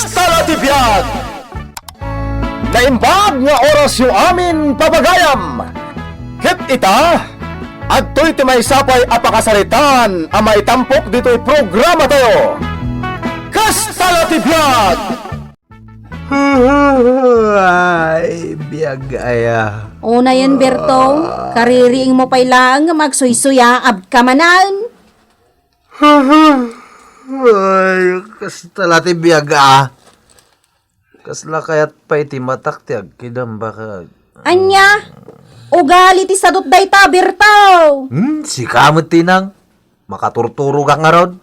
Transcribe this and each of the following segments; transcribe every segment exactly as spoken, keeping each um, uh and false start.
Kasta la ti biag! Naimbag nga orasyo amin, pabagayam! Ket ita, adtoy ti maysa pay a pakasaritaan a maitampok ditoy programatayo. Kasta la ti biag! Ay, biag aya. Unayen, Berto, kaririing mo pay laeng nga magsuysuyaab ka manen. Ay, kasta la ti biag, ah. Kasla kayat pay ti matak ti agkidam, baka. Ania? Ugali ti sadut dayta, Berto! Hmm, sika met, Tinang. Makaturturogak ngarud.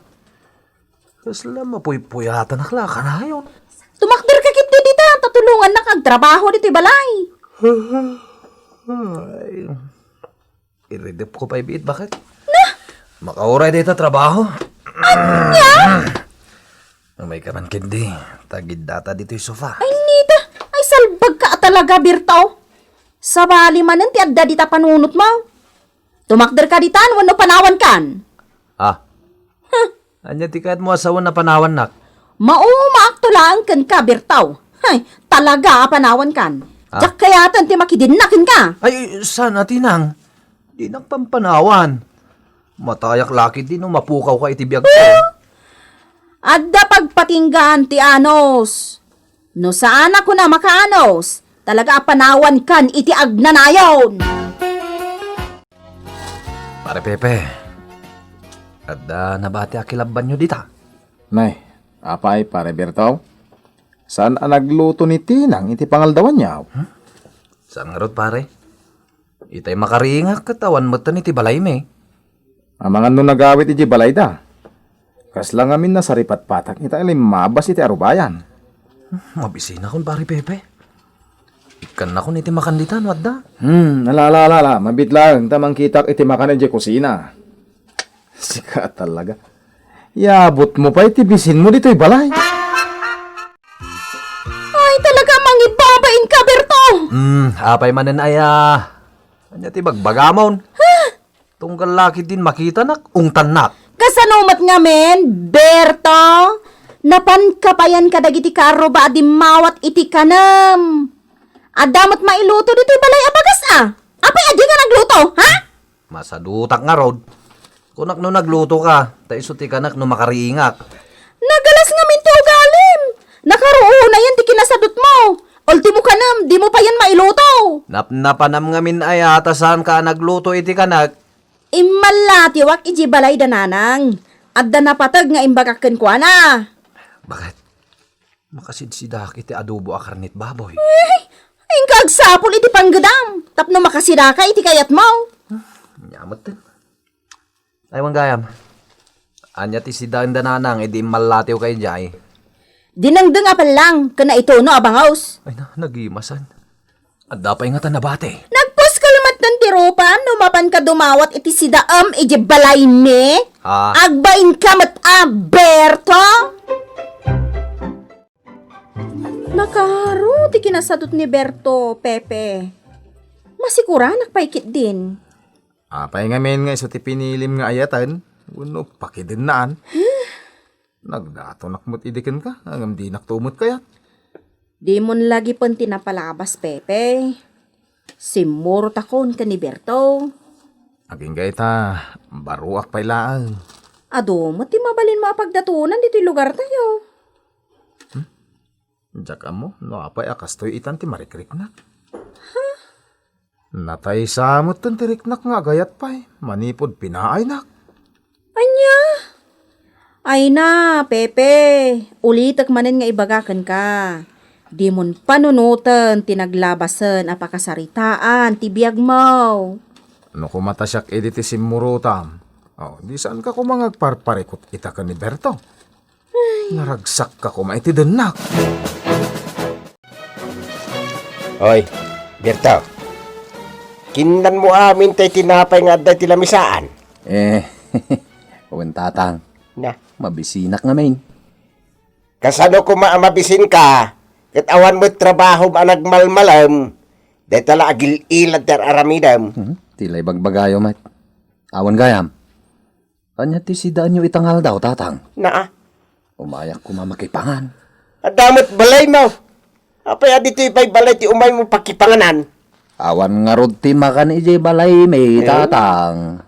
Kasla mapuypuyatanak la kanayon. Tumakder ka ketdi dita, ta tulongannak agtrabaho ditoy balay. Ay. Iridep ko pay biit, baket. Na? Makauray dayta trabaho. Ania? Umay ka man ketdi, tagid data ditoy sofa. Ay, nita. Ay, salbag ka talaga, Berto. Sabali manen ti adda dita panunot mo. Tumakder ka ditan, wenno panawan kan? Ah. Huh. Ania ti kayatmo a sawen a panawannak? Maumaakto laeng kenka, Berto. Hay, talaga a panawan kan. Ah. Diak kayaten ti makidinna kenka. Ay, saan a, Tinang? Dinak pampanawan. Matayak la ketdi no mapukaw ka iti biagko. Huh? Adda pagpatinggaan ti anus. No saan a kuna makaanus, talaga a panawan kan iti agnanayon. Pare Pepe, adda nabati a kilabbanyo dita? Nay, apay, Pare Berto? Saan a nagluto ni Tinang iti pangaldawanyo? Hmm? Saan ngarud, pare? Itay makariingak ket awan metten iti balaymi. Amangan no nagawid iti balayda. Kasla ngamin nasaripatpatak ita a limmabas iti arubayan. Hmm, mabisinakon, Pare Pepe. Ikkannakon iti makan dita no adda. Hmm, ala, ala, ala, ala. Mabiit laeng ta mangkitak iti makan idiay kusina. Sika talaga. Iabutmo pay ti bisinmo ditoy balay. Ay, talaga, mangibabain ka, Berto! Hmm, apay manen aya? Ania ti bagbagamon? Tunggal la ketdin makitanak, ungtannak. Kasano met ngamin, Berto? Napanka payen kadagiti kaarruba a dimmawat iti kanem. Adda met mailuto ditoy balay a bagas, a? Apay a dika nagluto, ha? Masadutak ngarud. Kunak no nagluto ka, ta isu ti kanak no makariingak. Nagalas ngamin ti ugalim. Nakaruonayen ti kinasadutmo. Ultimo kanem, dimo payen mailuto. Napnapanam ngamin aya ta saanka a nagluto iti kanak? Immallatiwak idiay balay da nanang. Adda napateg nga imbagak kenkuana. Bakit? Makasidsidak iti adobo a karnit baboy. Eh, inka agsapul iti panggedam tapno makasidaka iti kayatmo. Nia metten. Ay, wen gayam. Ania ti sidaen da nanang idi immallatiwka idiay? Dinengdeng a pallang ken naituno a bangus. Ay na, nagimasan. Adda pay ngata nabati? Nagpuskel metten ti rupa no mapanka dumawat iti sidaem idiay balaymi. Ah. Agbainka met a, Berto? Nakaro ti kinasadut ni Berto, Pepe. Masikuranak pay ketdin. Apay ngamin nga isu ti pinilim nga ayaten? Wenno pakidennaan? Nagdatonak met idi kenka, ngem dinakto met kayat. Dimon lagipen ti napalabas, Pepe. Simmurotakon ken ni Berto. Agingga ita, baruak pay laeng. Adu met ti mabalinmo a pagdatonan ditoy lugartayo. Hmm? Diak ammo no apay a kastoy itan ti marikriknak. Nataysa metten ti riknak nga agayat pay manipud pinaaynak. Ania? Ay na, Pepe, ulitek manen nga ibaga kenka. Dimon panunoten ti naglabasen a pakasaritaan ti biagmo. No koma ta siak idi ti simmurotam, oh, di saanka koma nga agparparikut ita ken ni Berto? Naragsakka koma iti dennak. Oy, Berto. Kinnanmo amin tay tinapay nga adda iti lamisaan. Eh, wen, tatang. Na. Mabisinak ngamin. Kasano koma a mabisinka, ket awan met trabahom a nagmalmalem, dayta la agil-ilad ti ar-aramidem. Hmm, ti la ibagbagayo met. Awan gayam. Ania ti sidaenyo ita nga aldaw, tatang? Naa. Umayak koma makipangan. Adda met balaymo. Apay a ditoy pay balay ti umaymo pakipanganan? Awan ngarud ti makan idiay balaymi, Eh? Tatang.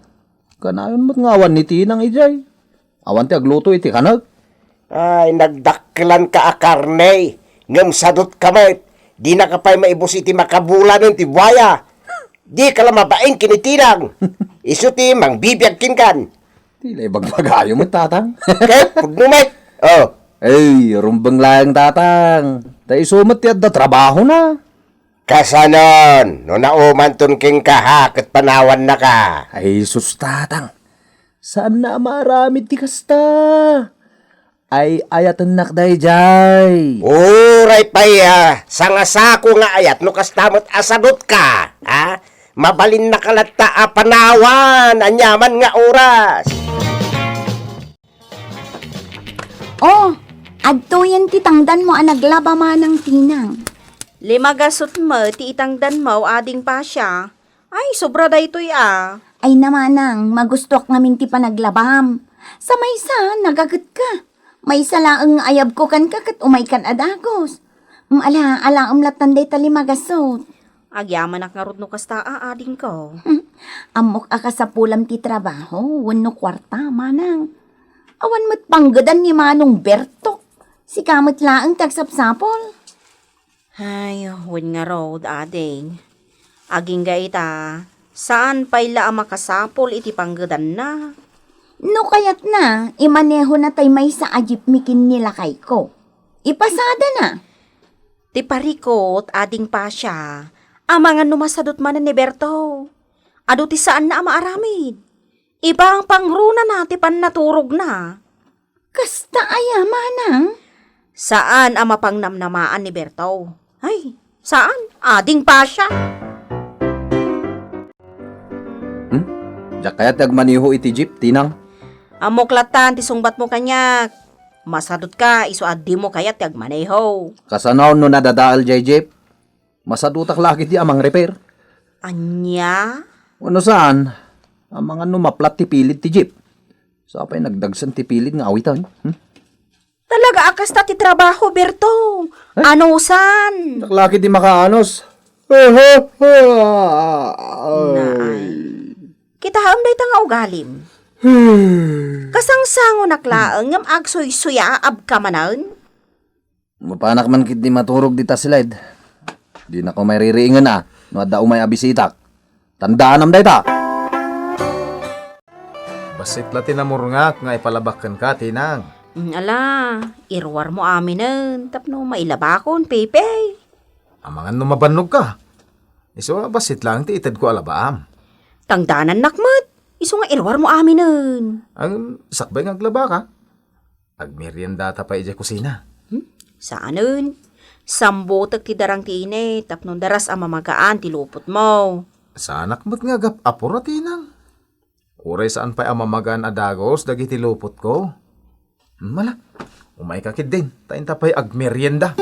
Kanayon met nga awan ni Tinang idiay. Awan ti agluto iti kanek. Ay, nagdakkelanka a karne, ngem sadutka met. Dinaka pay maibus iti makabulanen ti buaya. Dika la mabain ken ni Tinang. Isu ti mangbibiag kenkan. Ti la ibagbagayo met, Tatang. Ket pudno met. Oh. Ay, rumbeng laeng, Tatang. Ta isu met ti adda trabahona. Kasanon, no naumanton kenka ha, ket panawannaka? Ay, sus, Tatang. Saanna a maaramid ti kasta. Ay, ayatennak daydiay. Uray pay, ah, sangasako nga ayat no kasta met a sadutka, ha? Mabalinnaka latta a panawan aniaman nga oras. Oh, adtoyen ti tangdanmo a naglaba, Manang Tinang. Lima gasut met ti itangdanmo, Ading Pasha. Ay, sobra daytoy a. Ay, Manang, magustuak ngamin ti panaglabam. Sa maysa, nagagetka. Maysa laeng nga ayabko kenka ket umaykan a dagus. Mm, ala, alaem lattan dayta lima gasut. Agyamanak ngarud no kasta a, adingko. Hmm. Ammok a kasapulam ti trabaho wenno kuarta, Manang. Awan met panggedan ni Manong Berto. Sika met laeng ti agsapsapul. Ay, wen ngarud, ading. Agingga ita, saan pay la a makasapul iti panggedanna. No kayatna, imanehona tay maysa a jeepney ken ni lakayko. Ipasadana. Ti parikut, Ading Pasha, amangan no masadut manen ni Berto. Adu ti saanna a maaramid. Ipangpangrunana ti pannaturogna. Kasta aya, Manang? Saan a mapangnamnamaan ni Berto. Ay, saan? Ading Pasha. Hmm? Diak kayat ti agmaneho iti jeep, Tinang. Ammok lattan ti sungbatmo kaniak. Masadutka isu a dimo kayat ti agmaneho. Kasano no nadadael jay jeep? Masadutak la ketdi a mangrepair. Ania? Wenno saan, amangan no maplat ti pilid ti jeep. Sapay nagdagsen ti pilid nga awiten. Hmm? Talaga a kasta ti trabaho, Berto. Eh? Anusan? Diak la ketdi makaanos. Naay. Kitaem dayta nga ugalim. Kasangsangonak laeng ngem agsuysuyaabka manen. Mapanak man ketdi maturog dita slide. Dinak ummay ririingen a no adda umay a bisitak. Tandaanam dayta. Bassit la ti namurngak nga ipalabak kenka, Tinang. Mm, ala, iruarmo aminen tapno mailabakon, Pepe. Amangan no mabannogka. Isu a bassit laeng ti itedko a labaam. Tangdanannak met. Isu nga iruarmo aminen. Ang sakbay nga aglabaka. Agmeriendata pay idiay kusina. Hmm? Saanen. Sambutek ti darang ti init tapno daras a mamagaan ti lupotmo. Saanak met nga agap-apura, Tinang. Uray saan pay a mamagaan a dagus dagiti lupotko. Mala, umayka ketdin, ta inta pay agmerienda.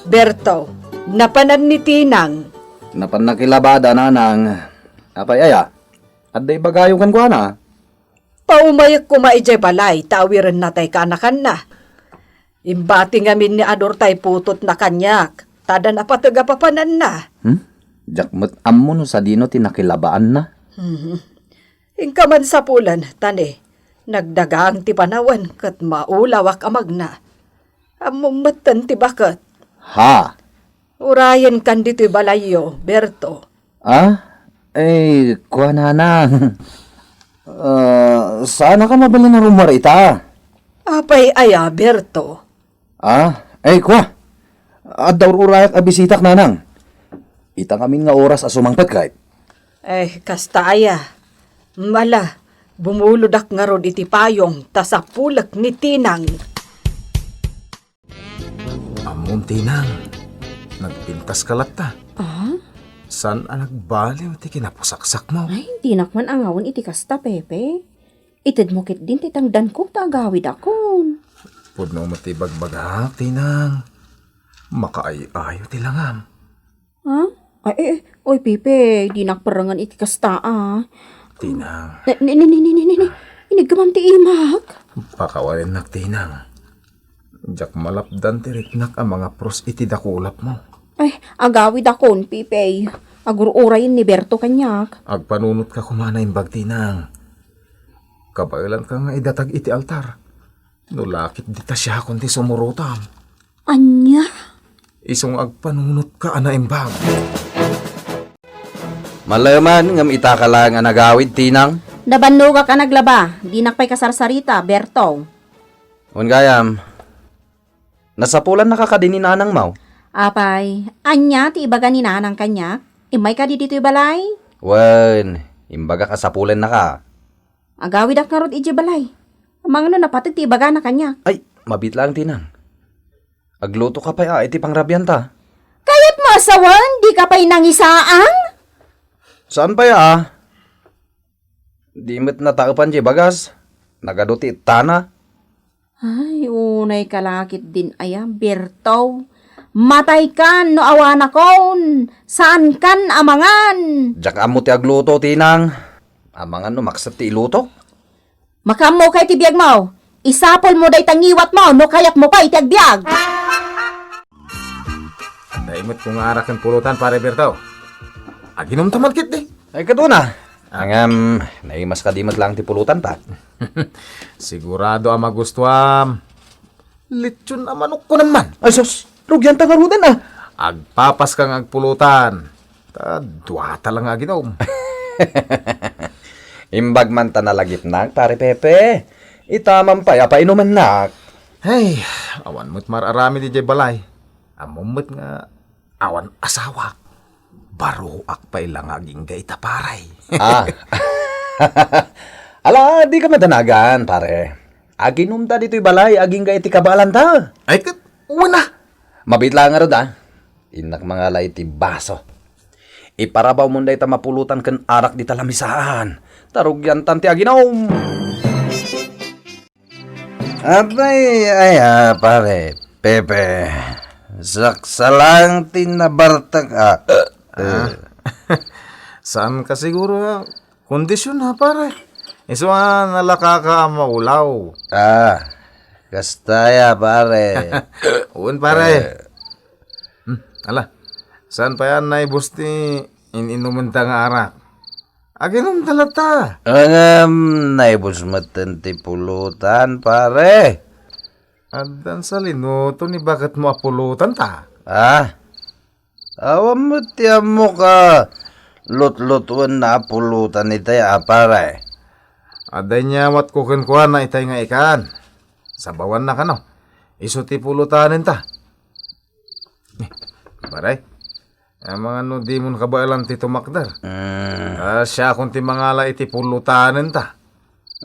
Berto, napanan ni Tinang. Napan nakilabada, Nanang. Apay aya? Adda ibagayo kenkuana? Paumayek koma idiay balay ta awirenna tay kaanakanna. Imbati ngamin ni Ador tay putotna kaniak, ta adda napateg a papananna. Hmm? Diak met ammo no sadino ti nakilabaanna. Mhm. Inka man sapulen, ta ne, nagdagang ti panawen ket maulawak a magna. Ammom metten ti baket. Ha? Urayenkan ditoy balayyo, Berto. Ah? Ay, kua, Nanang. Ah, saanka mabalin a rummuar ita? Apay aya, Berto? Ah, ay, kua. Adda ur-urayak a bisitak, Nanang. Ita ngamin nga oras a sumangpet, kay. Eh, kasta aya. Mala, bumulodak ngarud iti payong, ta sapulek ni Tinang. Ammom, Tinang, nagpintaska latta. Ah? Saan a nagbaliw ti kinapusaksakmo? Ay, dinak man angawen iti kasta, Pepe. Itedmo ketdin ti tangdanko ta agawidakon. Pudno met ti bagbagak, Tinang. Makaay-ayo ti langam. Ha? Ay, eh, eh. Oy, Pepe, dinak perrengen iti kasta, ah. Tinang. Ne, ne, ne, ne, ne, ne, ne. Iniggamam ti imak. Pakawalennak, Tinang. Diak malapdan ti riknak a mangapros iti dakulapmo. Ay, agawidakon, Pipey. Agur-urayen ni Berto kaniak. Agpanunotka koma a naimbag, Tinang. Kabaelanka nga idatag iti altar. No lakip dita siakon ti sumurotam. Ania? Isu nga agpanunotka a naimbag. Maleman ngem itaka laeng a nagawid, Tinang. Nabannogak a naglaba, dinak pay kasarsarita, Berto. Wen gayam, nasapulannaka kadi ni nanangmo? Apay, ania ti ibaga ni nanang kaniak? Immay kadi ditoy balay? Wen, imbagak a sapulannaka. Agawidak ngarud idiay balay. Amangan no napateg ti ibagana kaniak. Ay, mabiit laeng, Tinang. Aglutoka pay a iti pangrabianta. Kayatmo a sawen, dika pay nangisaang? Saan pay a? Di met nataepan diay bagas. Nagadu ti ettana. Ay, unay ka la ketdin aya, Berto. Mataykan no awanakon, saankan a mangan. Diak ammo ti agluto, Tinang. Amangan no makset ti ilutok. Makaammoka iti biagmo. Isapulmo dayta ngiwatmo no kayatmo pay ti agbiag. Adda imet ko nga arak ken pulutan, Pare Berto. Aginumta man ketdi. Ay, katuna. Ah. Ngem, naimas kadi met laeng ti pulutanta. Sigurado a magustuam. Lechon a manok ko naman. Ay, sus! Rugianta ngaruden, a. Agpapaska nga agpulutan. Ta duata la nga aginom. Imbag man ta nalagipnak, Pare Pepe. Ita man pay a painumennak. Ay, awan met mar-aramid idiay balay. Ammom met nga awan asawak. Baroak pay la nga agingga ita, pare. Ah. Ala, dika madanagan, pare. Aginumta ditoy balay agingga iti kabaelanta. Ay, ket, wen a. Mabiit laeng ngarud, a. Innak mangala iti baso. Iparabawmon dayta mapulutan ken arak dita lamisaan. Ta rugiantan ti aginom. Apay, aya, pare, Pepe. Saksalang ti nabartek, a. Ah. Saanka siguro, a. Kondisyon, a, pare. Isu a nalakaka a maulaw. Ah, kasta aya, pare. Wen, pare. Eh. Hmm, ala. Saan pay a naibus ti in-inumenta nga arak? Aginomta latta. Ngem, naibus metten ti pulutan, pare. Addan salinuto ni baketmo a pulutanta. Ah? Awan met ti ammok a lutlutuenna a pulutan itay a, pare. Adda inyawatko kenkuana itay nga ikan. Sabawanna kano. Isu ti pulutanenta. Eh, pare, amangan no dimon kabaelan ti tumakder. Mm. Ah, siakon ti mangala iti pulutanenta.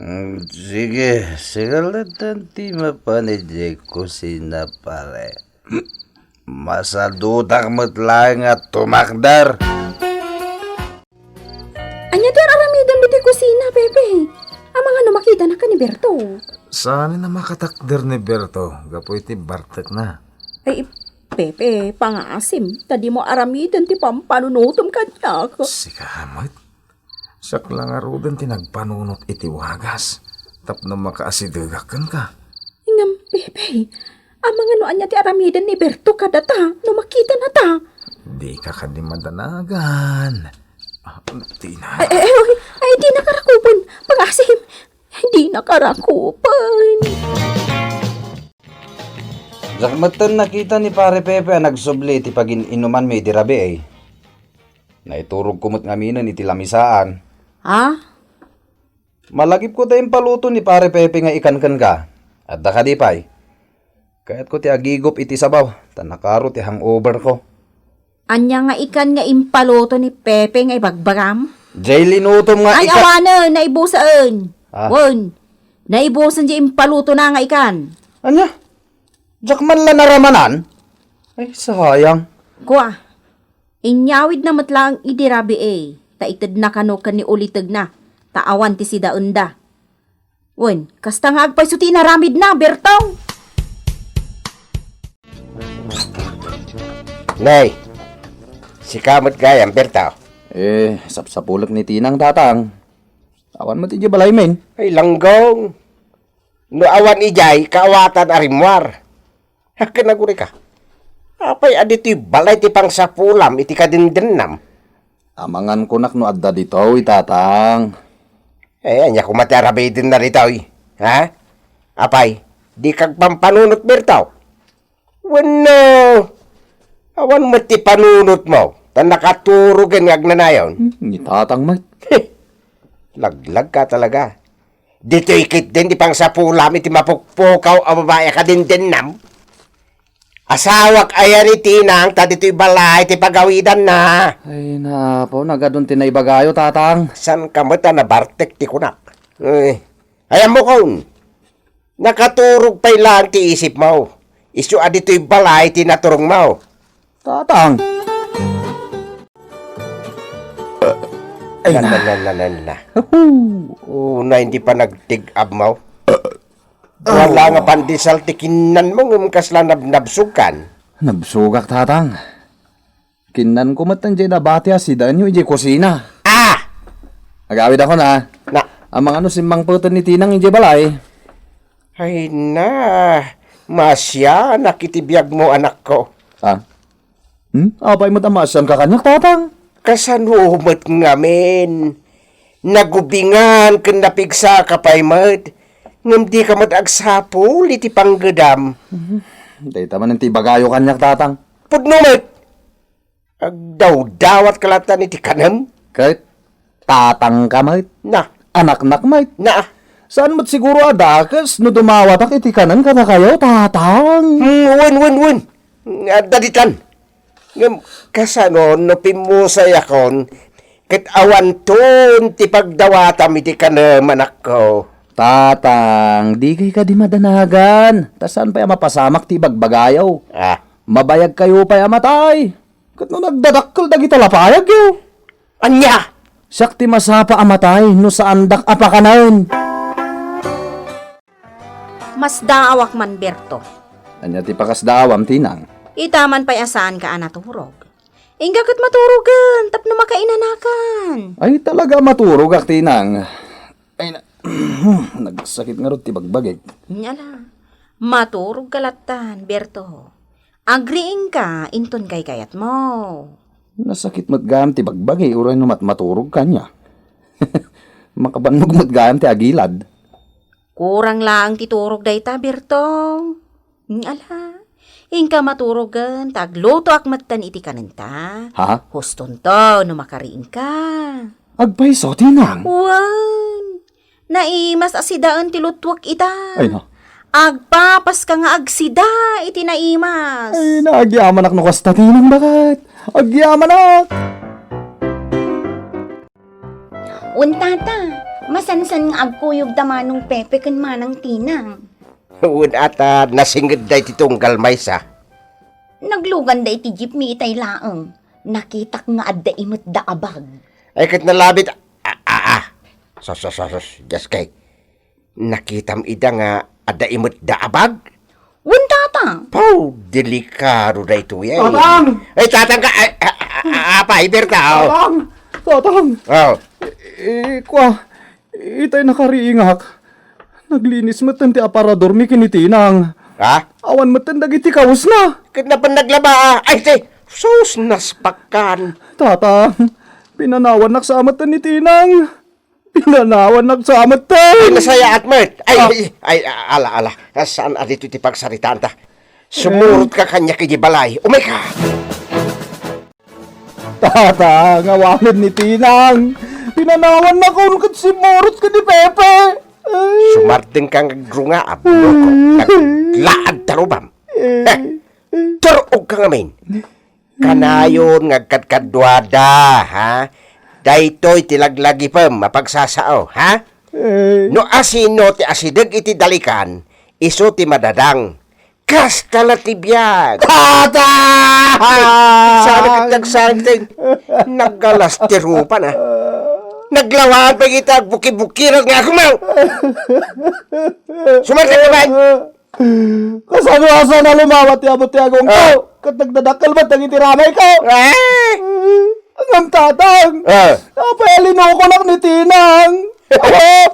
Mm, sige, sige latta ti mapan idiay kusina, pare. Masadutak met laeng a tumakder. Ania ti ar-aramidem iti kusina, Pepe? Amangan no makitanaka ni Berto. Saan a makatakder ni Berto gapu iti bartekna? Ay, Pepe, pangaasim, ta dimo aramiden ti pampanunotem kaniak. Sika met. Siak la ngaruden ti nagpanunot iti wagas tapno makaasidegak kenka. Ngem, Pepe, amangan no ania ti aramiden ni Berto kadata no makitanata? Dika kadi madanagan. Ah, Tina. Ay, ay, ay, ay, dinaka rakupen. Pangaasim, dinaka rakupen. Diak metten nakita ni Pare Pepe a nagsubli iti pagin-inumanmi idi rabii. Naiturogko met ngaminen iti lamisaan. Ha? Malagipko ta impaluto ni Pare Pepe nga ikan kenka. Adda kadi pay? Kayatko ti agigup iti sabaw, ta nakaro ti hangoverko. Ania nga ikan nga impaluto ni Pepe nga ibagbagam? Jay linutom nga Ay, ika- awanen, naibusen. Ah. Wen, naibusen jay impalutona nga ikan. Ania? Diak man la naramanan? Ay, sayang. Kua, inyawidna met laeng idi rabii, ta itedna kano ken ni ulitegna, ta awan ti sidaenda. Wen, kasta nga agpayso ti inaramidna, Berto! Nay, sika met gayam, Berto. Eh, sapsapulek ni Tinang, Tatang. Awan met idiay balaymin. Ay, langgong. No awan idiay, kaawatan a rimmuar. Ket nagurika. Apay a ditoy balay ti pangsapulam iti kadendennam? Amangan kunak no adda ditoy, Tatang. Eh, ania koma ti arabidenna ditoy? Ha? Apay, dika agpampanunot, Berto? Wenno, awan met ti panunotmo, ta nakaturogen nga agnanayon. Hmm, ni Tatang met. Laglagka talaga. Ditoy ketdin ti pangsapulam iti mapukpukaw a babai a kadendennam. Asawak aya ni Tinang ta ditoy balay ti pagawidanna. Ay, napo, nagadun ti naibagayo, Tatang. Saan ka met a nabartek ti kunak? Eh, ay, ammokon. Nakaturog pay laeng ti isipmo. Isu a ditoy balay ti naturongmo. Tatang! Ay, na, na, na, na, na, na. Hoo! Unay ti panagtig-abmo. Wala nga pandesal ti kinnanmo ngem kasla nabnabsogkan. Nabsogak, Tatang. Kinnanko met diay nabati a sidaenyo idiay kusina. Ah! Agawidakon, a. Na. Amangan no simmangpeten ni Tinang idiay balay. Ay na, maasianak iti biagmo, anakko. Ah? Hmm? Apay met a maasianka kaniak, Tatang? Kasano met ngamin? Nagubingan ken napigsaka pay met, ngem dika met agsapul iti panggedam. Mhm. Dayta manen ti ibagayo kaniak, Tatang. Pudno met! Agdawdawatka latta iti kanem? Ket tatangka met. Na. Anaknak met. Na. Saan met siguro a dakes no dumawatak iti kanen kadakayo, Tatang? Hmm, wen, wen, wen. Adda ditan. Ngem, kasano no pimmusayakon ket awanton ti pagdawatam iti kanem, anakko? Tatang, dikay kadi madanagan. Ta saan pay a mapasamak ti ibagbagayo. Ah. Mabayagkayo pay a matay. Ket no nagdadakkel dagiti lapayagyo. Ania? Siak ti masapa a matay no saandak a pakanen. Masdaawak man, Berto. Ania ti pakasdaawam, Tinang? Ita man pay a saanka a naturog. Inka ket maturogen tapno makainanakan. Ay, talaga maturogak, Tinang. Ay, na, nagsakit ngarud ti bagbagik. Nya la. Maturogka lattan, Berto. Agriingka inton kaykayatmo. Nasakit met gayam ti bagbagi, uray no mat-, maturog kaniak. Makabannog met gayam ti agilad. Kurang laeng ti turog dayta, Berto. Ala, inka maturogen ta aglutoak metten iti kanenta. Ha? Hustonto no makariingka. Agpayso, Tinang. Wen, naimas a sidaen ti lutuek ita. Ay, no. Agpapaska nga agsida iti naimas. Ay, na, agyamanak no kasta, Tinang, baket. Agyamanak. Wen, tata, masansan nga agkuyogta Manong Pepe ken Manang Tinang. Wen, ata, nasinged da iti tunggal maysa. Nagluganda iti jeepmi itay laeng. Nakitak nga adda imetda a bag. Ay, ket nalabit, a, a, a. Sos, sos, sos, sos, diaskay. Nakitam ida nga adda imetda a bag? Wen, tata. Paw, delikado daytoy, ay. Tatang! Ay, tatang ka, ay, a, a, a, apay, Berta, oh. Tatang! Tatang! Oh. Eh, kua, itay nakariingak. Naglinis metten ti aparadormi ken ni Tinang. Ha? Awan metten dagiti kawesna. Ket napan naglaba, ah. Ay, ti, sus, naspakkan. Tatang, pinanawannak sa metten ni Tinang. Pinanawannak sa metten. Ay, nasayaat met. Ay, ah, ay, ay, a-, ala, ala. Saan a ditoy ti pagsaritaanta? Sumurotka kaniak idiay balay. Umayka! Tata, nga awanen ni Tinang. Pinanawannakon ket simmurot ken ni Pepe. Ay. Sumardengka nga agrungaab, loko. Naglaad tarubam. Eh. Eh, tur-ogka ngamin. Kanayon nga agkadkaduada, ha? Daytoy ti laglagipem a pagsasao, ha? Eh. No asino ti asideg iti dalikan, isu ti madadang. Kasta la ti biag. Tata! Sana ket nagsangteng. Naggalas ti rupa na. Naglawaan pa kita agbukibukiran nga agumaw. Sumarte ka man. Kasano a saan a lumawa ti amo ti agongko? Ah. Ket nagdadakkel met dagiti ramayko. Ah. Ngem, tatang, ah, apay a linukonak ni Tinang? Apay!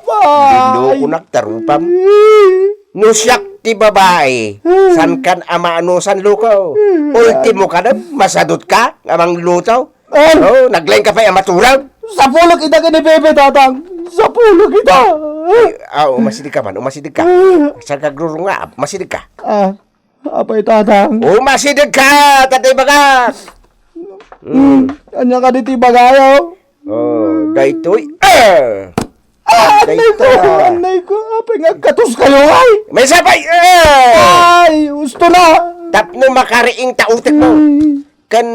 Linukonak, tarupam. No siak ti babai, saan kan a maanusan, Luko? Ultimo ka na, masadut ka nga mangluto? Ay! Oh, naglaing ka pay a maturog? Sapulok ita ken ni Bebe, Tatang! Sapulok ita! Ay, ah, umasideg ka man, umasideg ka. Saan ka agrurunga? Umasideg ka. Ah, apay, Tatang? Umasideg ka! Tatay bagak! Hmm, ania kadi ti ibagayo? Oh, daytoy. Ah! Ah, annay ko, Dayta. Annay ko, apay nga agkatos kayo, ay? May sapay! Ah! Ay, usto na! Tapno makariing ta utek mo. Ay. Ken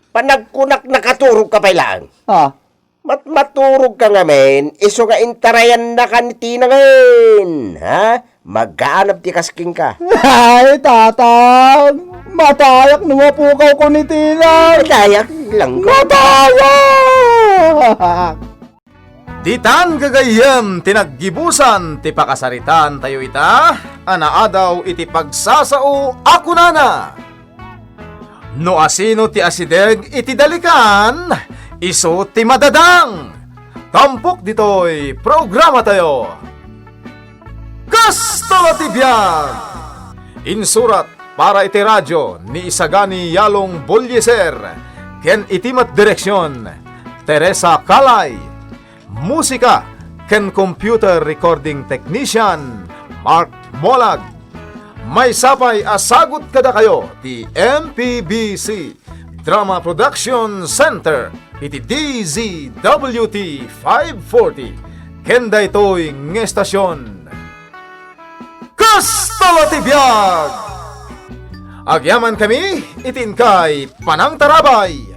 panagkunak nakaturog ka pay laeng. Ah. Mat-, maturog ka ngamin, isu nga intarayan na ka ni Tina ngamin, ha? Magaanap ti kasking ka. Ay, Tatang! Matayak no mapukaw ko ni Tina! Matayak lang ko. Matayak! Ditan gagayyem ti naggibusan ti pakasaritaan tayo ita, a naadaw iti pagsasao a kunana, "No asino ti asideg iti dalikan, isu ti madadang." Tampok ditoy programa tayo. Kasta la ti biag! Insurat para iti radio ni Isagani Yalong Bolieser ken iti met direksion, Teresa Calay. Musika ken computer recording technician, Mark Molag. Maysa pay a sagut kadakayo ti M P B C Drama Production Center iti D Z W T five forty ken daytoy nga estasion. Kasta la ti biag! Agyaman kami iti inkay panangtarabay.